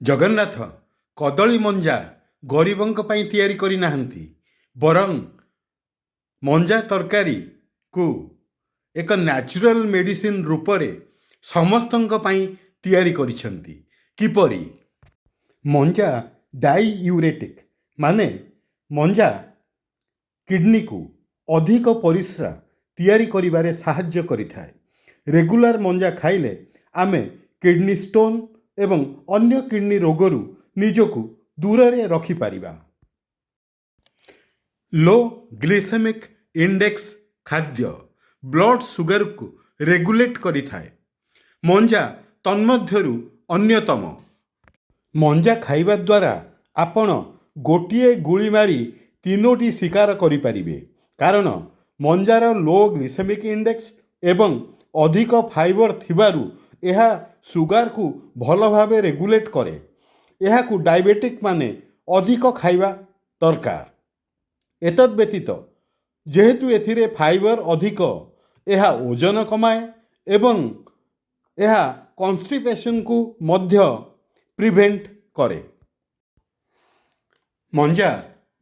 ଜଗନ୍ନାଥ କଦଳୀ ମଞ୍ଜା ଗରିବଙ୍କ ପାଇଁ ତିଆରି କରିନାହାନ୍ତି, ବରଂ ମଞ୍ଜା ତରକାରୀକୁ ଏକ ନ୍ୟାଚୁରାଲ ମେଡ଼ିସିନ ରୂପରେ ସମସ୍ତଙ୍କ ପାଇଁ ତିଆରି କରିଛନ୍ତି। କିପରି? ମଞ୍ଜା ଡାଇୟୁରେଟିକ୍, ମାନେ ମଞ୍ଜା କିଡ଼ନୀକୁ ଅଧିକ ପରିସ୍ରା ତିଆରି କରିବାରେ ସାହାଯ୍ୟ କରିଥାଏ। ରେଗୁଲାର ମଞ୍ଜା ଖାଇଲେ ଆମେ କିଡ଼ନୀ ଷ୍ଟୋନ୍ ଏବଂ ଅନ୍ୟ କିଡ଼ନୀ ରୋଗରୁ ନିଜକୁ ଦୂରରେ ରଖିପାରିବା। ଲୋ ଗ୍ଲିସେମିକ୍ ଇଣ୍ଡେକ୍ସ ଖାଦ୍ୟ ବ୍ଲଡ଼ ସୁଗାରକୁ ରେଗୁଲେଟ୍ କରିଥାଏ। ମଞ୍ଜା ତନ୍ମଧ୍ୟରୁ ଅନ୍ୟତମ। ମଞ୍ଜା ଖାଇବା ଦ୍ୱାରା ଆପଣ ଗୋଟିଏ ଗୁଳି ମାରି ତିନୋଟି ଶିକାର କରିପାରିବେ, କାରଣ ମଞ୍ଜାର ଲୋ ଗ୍ଲିସେମିକ୍ ଇଣ୍ଡେକ୍ସ ଏବଂ ଅଧିକ ଫାଇବର ଥିବାରୁ ଏହା ସୁଗାରକୁ ଭଲ ଭାବେ ରେଗୁଲେଟ୍ କରେ। ଏହାକୁ ଡାଇବେଟିକ୍ ମାନେ ଅଧିକ ଖାଇବା ଦରକାର। ଏତଦ୍ ବ୍ୟତୀତ ଯେହେତୁ ଏଥିରେ ଫାଇବର ଅଧିକ, ଏହା ଓଜନ କମାଏ ଏବଂ ଏହା କନଷ୍ଟିପେସନକୁ ମଧ୍ୟ ପ୍ରିଭେଣ୍ଟ କରେ। ମଞ୍ଜା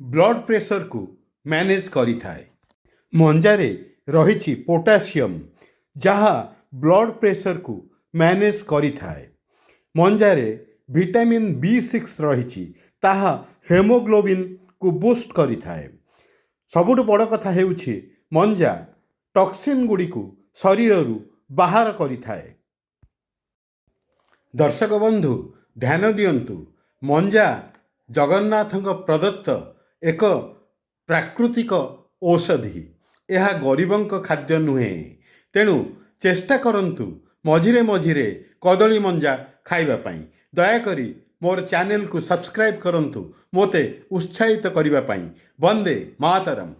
ବ୍ଲଡ଼ ପ୍ରେସରକୁ ମ୍ୟାନେଜ କରିଥାଏ। ମଞ୍ଜାରେ ରହିଛି ପୋଟାସିୟମ୍, ଯାହା ବ୍ଲଡ଼ ପ୍ରେସରକୁ ମ୍ୟାନେଜ କରିଥାଏ। ମଞ୍ଜାରେ ଭିଟାମିନ୍ ବି6 ରହିଛି, ତାହା ହେମୋଗ୍ଲୋବିନକୁ ବୁଷ୍ଟ କରିଥାଏ। ସବୁଠୁ ବଡ଼ କଥା ହେଉଛି, ମଞ୍ଜା ଟକ୍ସିନ୍ ଗୁଡ଼ିକୁ ଶରୀରରୁ ବାହାର କରିଥାଏ। ଦର୍ଶକ ବନ୍ଧୁ, ଧ୍ୟାନ ଦିଅନ୍ତୁ, ମଞ୍ଜା ଜଗନ୍ନାଥଙ୍କ ପ୍ରଦତ୍ତ ଏକ ପ୍ରାକୃତିକ ଔଷଧି। ଏହା ଗରିବଙ୍କ ଖାଦ୍ୟ ନୁହେଁ। ତେଣୁ ଚେଷ୍ଟା କରନ୍ତୁ ମଝିରେ ମଝିରେ କଦଳୀ ମଞ୍ଜା ଖାଇବା ପାଇଁ। ଦୟାକରି ମୋର ଚ୍ୟାନେଲକୁ ସବସ୍କ୍ରାଇବ୍ କରନ୍ତୁ ମୋତେ ଉତ୍ସାହିତ କରିବା ପାଇଁ। ବନ୍ଦେ ମାତରମ୍।